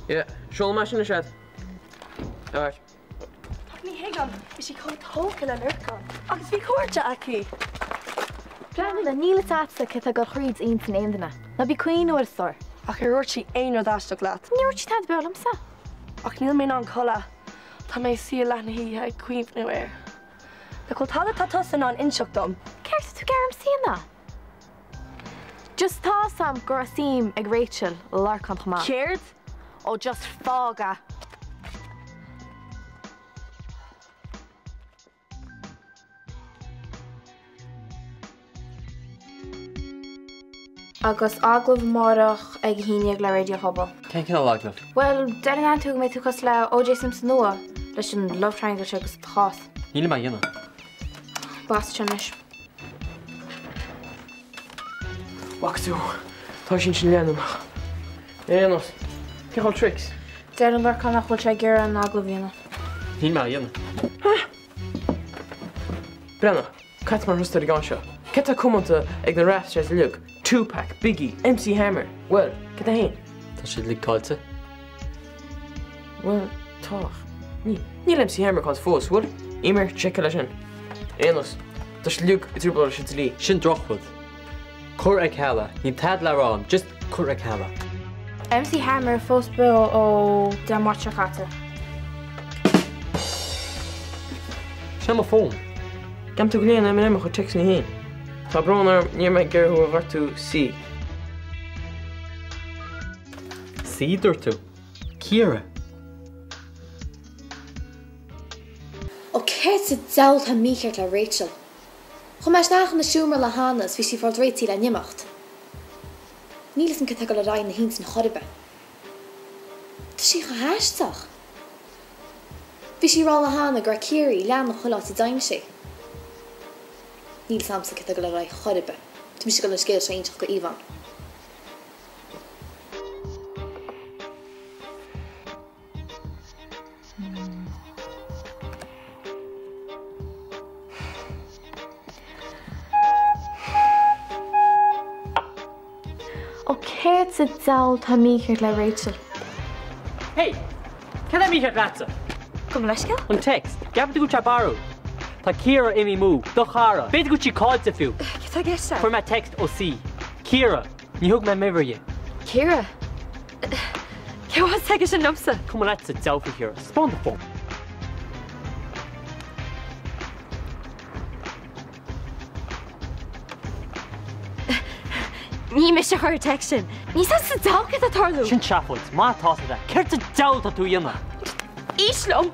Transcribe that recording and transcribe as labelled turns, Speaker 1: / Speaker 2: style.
Speaker 1: Yeah, seolfaidh mé sin anois agat. Alright.
Speaker 2: Ach ní thuigim, bhí sí chomh tógtha le Lorcán. Agus bhí cairde aici!
Speaker 3: Breathnaigh, níl fhios a'dsa cé tá ag dul thríd intinn aon duine. Ná bí ag cuimhniú air a stór.
Speaker 2: Ach ar dhúirt sí aon rud aisteach leat?
Speaker 3: Níor dhúirt sí tada beo liomsa.
Speaker 2: Ach níl mé in ann codladh. Tá mé ag suí i leath na hoíche ag cuimhniú air. Nach bhfuil tada atá tusa in ann inseacht dom?
Speaker 3: Céard tá tú ag iarraidh ormsa a dhéanamh? Just tá fhios a'm go raibh suim ag Rachel i Lorcán chomh maith.
Speaker 2: Céard?
Speaker 3: Ó just fág é!
Speaker 4: Agus agallamh amárach ag a haon dhéag le Raidió Phobal.
Speaker 5: Cén cineál agallaimh?
Speaker 4: Bhuel, deireann tú go mbeidh tú cosúil le O.J. Simpson nua, leis an love triangle seo agus do chás.
Speaker 5: Nílim á dhéanamh.
Speaker 4: Basta sin anois.
Speaker 1: Bhfaca tú? Tá sí ansin leanúnach. Ar aon nós, cén chaoi Trix?
Speaker 4: Deireann Lorcán nach bhfuil sé ag iarraidh an agallamh a dhéanamh.
Speaker 5: Níl mé á dhéanamh.
Speaker 1: Breathnaigh, cad mar thusa ar an gceann seo? Cad tá comónta ag na rap stars uilig? Tupac, Biggie, MC Hammer. Bhuel, cad é féin?
Speaker 5: Tá siad uilig caillte.
Speaker 1: Bhuel, tá. Ní, níl MC Hammer caillte fós, bhfuil? Eimear, seiceáil é sin. Ar aon nós, tá siad uilig i dtrioblóid leis an dlí.
Speaker 5: Sin drochrud. Cuir ar ceal é. Níl tada le rá agam, just cuir ar ceal é.
Speaker 4: MC Hammer fós beo ó Dé Máirt seo caite.
Speaker 5: Sin mo fón.
Speaker 1: Gan tú go léan Eminem a chuir téacsanna féin. Tá brón orm, ní raibh mé ag iarraidh thú a ghortú, C.
Speaker 5: C dúirt tú? Ciara.
Speaker 3: Ó céard sa diabhal tá mícheart le Rachel? Chuaigh mé isteach ina seomra le Hannah is bhí sí ag fáil réitithe le n-imeacht. Níl 'fhios a'm cad tá ag dul ar aghaidh ina hintinn chor ar bith. Tá sí chomh haisteach. Bhí sí ag rá le Hannah go raibh Ciara á leanadh chuile áit a dtéann sí. Níl 'fhios a'msa cad tá ag dul ar aghaidh chor ar bith. Tá mise ag dul an scéal seo a inseacht go Yvonne. Ó céard sa diabhal tá mícheart le Rachel?
Speaker 5: Hey! Cad é mícheart leatsa?
Speaker 3: Gabh mo leithscéal?
Speaker 5: An text. Gceapann tú go bhfuil sé barrúil? Tá Ciara imithe amú. Do chara. B'fhéidir go bhfuil sí caillte fiú.
Speaker 3: Cad tá i gceist
Speaker 5: Fuair mé text ó C. Ciara! Ní thug mé m'uimhir di.
Speaker 3: Ciara? Cé mhaith aige sin liomsa?
Speaker 5: Cuma leatsa, deabhal faoi Chiara. Spáin do fón.
Speaker 3: Ní mise a chuir an text sin. Níl 'fhios a'm sa diabhal céard atá ag tarlú.
Speaker 5: Sin seafóid. Má tá sa Céard sa diabhal tá tú a dhéanamh?
Speaker 3: Éist liom!